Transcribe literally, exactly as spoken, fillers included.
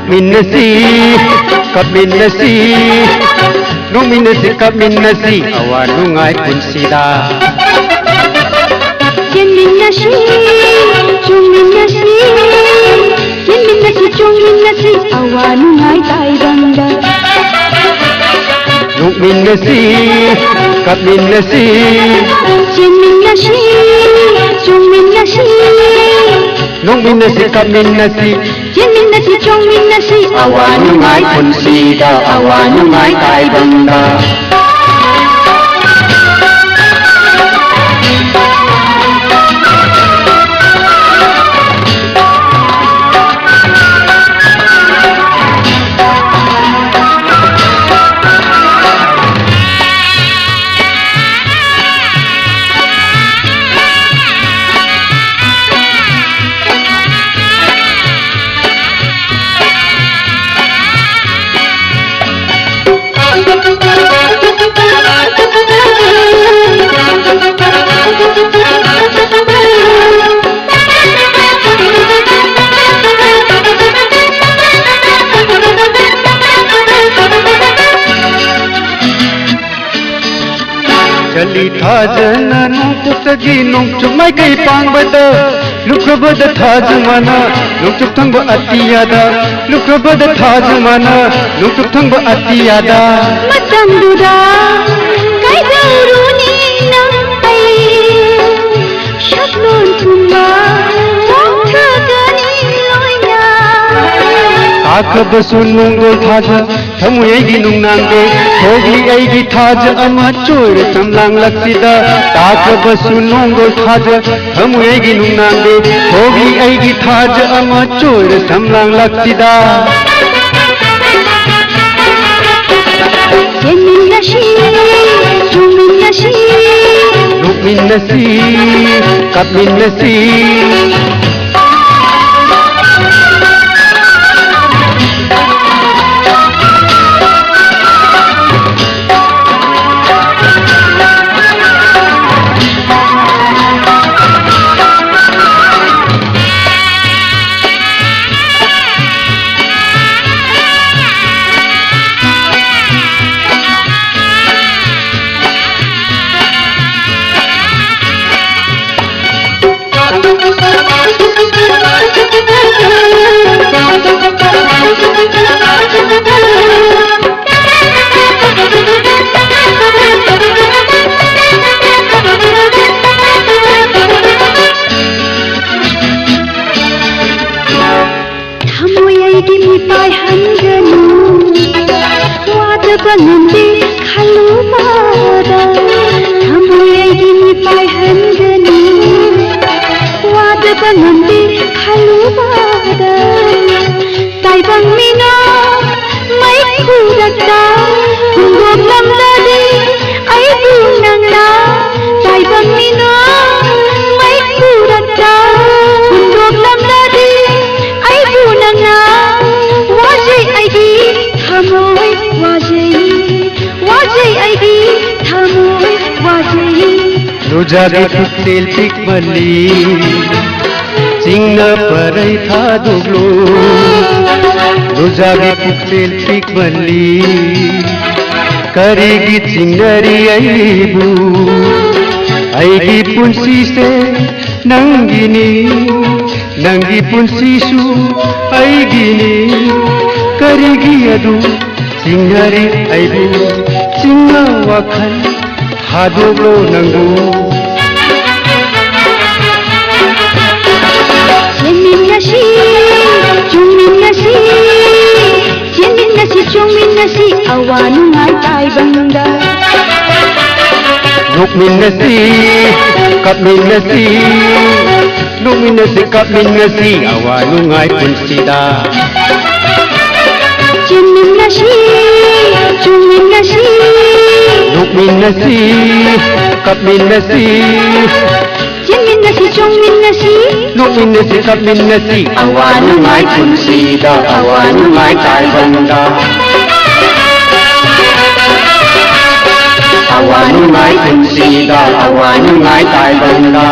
ꯃꯤꯟꯅꯁꯤ, ꯀꯞꯃꯤꯟꯅꯁꯤ, ꯅꯣꯛꯃꯤꯟꯅꯁꯤ, ꯀꯞꯃꯤꯟꯅꯁꯤ, ꯑꯋꯥ ꯅꯨꯡꯉꯥꯏ ꯄꯨꯟꯁꯤꯗ꯫ ꯆꯦꯟꯃꯤꯟꯅꯁꯤ, ꯆꯣꯡꯃꯤꯟꯅꯁꯤ, ꯆꯦꯟꯃꯤꯟꯅꯁꯤ, ꯆꯣꯡꯃꯤꯟꯅꯁꯤ, ꯑꯋꯥ ꯅꯨꯡꯉꯥꯏ ꯇꯥꯏꯕꯪꯗ꯫ ꯅꯣꯛꯃꯤꯟꯅꯁꯤ, ꯀꯞꯃꯤꯟꯅꯁꯤ, ꯆꯦꯟꯃꯤꯟꯅꯁꯤ, ꯆꯣꯡꯃꯤꯟꯅꯁꯤ, ꯅꯣꯛꯃꯤꯟꯅꯁꯤ, ꯀꯞꯃꯤꯟꯅꯁꯤ, ꯆꯦꯟꯃꯤꯟꯅꯁꯤ, ꯆꯣꯡꯃꯤꯟꯅꯁꯤ, ꯑꯋꯥ ꯅꯨꯡꯉꯥꯏ ꯄꯨꯟꯁꯤꯗ, ꯑꯋꯥ ꯅꯨꯡꯉꯥꯏ ꯇꯥꯏꯕꯪꯗ꯫ ꯆꯠꯂꯤ ꯊꯥꯖꯅ ꯅꯣꯡꯄꯣꯛꯇꯒꯤ ꯅꯣꯡꯆꯨꯞ ꯃꯥꯏꯀꯩ ꯄꯥꯡꯕꯗ, ꯂꯨꯞꯈ꯭ꯔꯕꯗ ꯊꯥꯖ ꯃꯥꯅ ꯅꯣꯡꯆꯨꯞ ꯊꯪꯕ ꯑꯇꯤꯌꯥꯗ, ꯂꯨꯞꯈ꯭ꯔꯕꯗ ꯊꯥꯖ ꯃꯥꯅ ꯅꯣꯡꯆꯨꯞ ꯊꯪꯕ ꯑꯇꯤꯌꯥꯗ꯫ ꯃꯇꯝꯗꯨꯗ ꯀꯩꯗꯧꯔꯨꯅꯤ ꯅꯪ ꯑꯩ ꯁꯛꯂꯣꯟ ꯊꯨꯝꯕ ꯆꯣꯡꯊꯒꯅꯤ ꯂꯣꯏꯅ꯫ ꯇꯥꯈ꯭ꯔꯕꯁꯨ ꯅꯣꯡꯗꯣꯜ ꯊꯥꯖ ꯊꯃꯣꯏ ꯑꯩꯒꯤ ꯅꯨꯡꯅꯥꯡꯗꯦ, ꯊꯣꯛꯂꯤ ꯑꯩꯒꯤ ꯊꯥꯖ ꯑꯃ ꯆꯣꯏꯔ ꯁꯝꯂꯥꯡꯂꯛꯁꯤꯗ꯫ ꯇꯥꯈ꯭ꯔꯕꯁꯨ ꯅꯣꯡꯗꯣꯜ ꯊꯥꯖ ꯊꯃꯣꯏ ꯑꯩꯒꯤ ꯅꯨꯡꯅꯥꯡꯗꯦ, ꯊꯣꯛꯂꯤ ꯑꯩꯒꯤ ꯊꯥꯖ ꯑꯃ ꯆꯣꯏꯔ ꯁꯝꯂꯥꯡꯂꯛꯁꯤꯗ꯫ ꯆꯦꯟꯃꯤꯟꯅꯁꯤ, ꯆꯣꯡꯃꯤꯟꯅꯁꯤ, ꯅꯣꯛꯃꯤꯟꯅꯁꯤ, ꯀꯞꯃꯤꯟꯅꯁꯤ꯫ ꯅꯨꯖꯥꯒꯤ ꯄꯨꯛꯆꯦꯜ ꯄꯤꯛꯃꯜꯂꯤ, ꯆꯤꯡꯅ ꯄꯔꯩ ꯊꯥꯗꯣꯛꯂꯣ꯫ ꯅꯨꯖꯥꯒꯤ ꯄꯨꯛꯆꯦꯜ ꯄꯤꯛꯃꯜꯂꯤ, ꯀꯔꯤꯒꯤ ꯆꯤꯡꯅꯔꯤ ꯑꯩꯕꯨ? ꯑꯩꯒꯤ ꯄꯨꯟꯁꯤꯁꯦ ꯅꯪꯒꯤꯅꯤ, ꯅꯪꯒꯤ ꯄꯨꯟꯁꯤꯁꯨ ꯑꯩꯒꯤꯅꯤ꯫ ꯀꯔꯤꯒꯤ ꯑꯗꯨ ꯆꯤꯡꯅꯔꯤ ꯑꯩꯕꯨ? ꯆꯤꯡꯅ ꯋꯥꯈꯜ ꯊꯥꯗꯣꯛꯂꯣ ꯅꯪꯕꯨ꯫ ꯆꯦꯟꯃꯤꯟꯅꯁꯤ, ꯆꯣꯡꯃꯤꯟꯅꯁꯤ, ꯆꯦꯟꯃꯤꯟꯅꯁꯤ, ꯆꯣꯡꯃꯤꯟꯅꯁꯤ, ꯑꯋꯥ ꯅꯨꯡꯉꯥꯏ ꯇꯥꯏꯕꯪꯗ꯫ ꯅꯣꯛꯃꯤꯟꯅꯁꯤ, ꯀꯞꯃꯤꯟꯅꯁꯤ, ꯅꯣꯛꯃꯤꯟꯅꯁꯤ, ꯀꯞꯃꯤꯟꯅꯁꯤ, ꯑꯋꯥ ꯅꯨꯡꯉꯥꯏ ꯄꯨꯟꯁꯤꯗ꯫ ꯆꯦꯟꯃꯤꯟꯅꯁꯤ, ꯆꯣꯡꯃꯤꯟꯅꯁꯤ, ꯅꯣꯛꯃꯤꯟꯅꯁꯤ, ꯀꯞꯃꯤꯟꯅꯁꯤ꯫ ꯆꯦꯟꯃꯤꯟꯅꯁꯤ, ꯆꯣꯡꯃꯤꯟꯅꯁꯤ, ꯅꯣꯛꯃꯤꯟꯅꯁꯤ, ꯀꯞꯃꯤꯟꯅꯁꯤ, ꯑꯋꯥ ꯅꯨꯡꯉꯥꯏ ꯄꯨꯟꯁꯤꯗ, ꯑꯋꯥ ꯅꯨꯡꯉꯥꯏ ꯇꯥꯏꯕꯪꯗ꯫ ꯑꯋꯥ ꯅꯨꯡꯉꯥꯏ ꯄꯨꯟꯁꯤꯗ, ꯑꯋꯥ ꯅꯨꯡꯉꯥꯏ ꯇꯥꯏꯕꯪꯗ꯫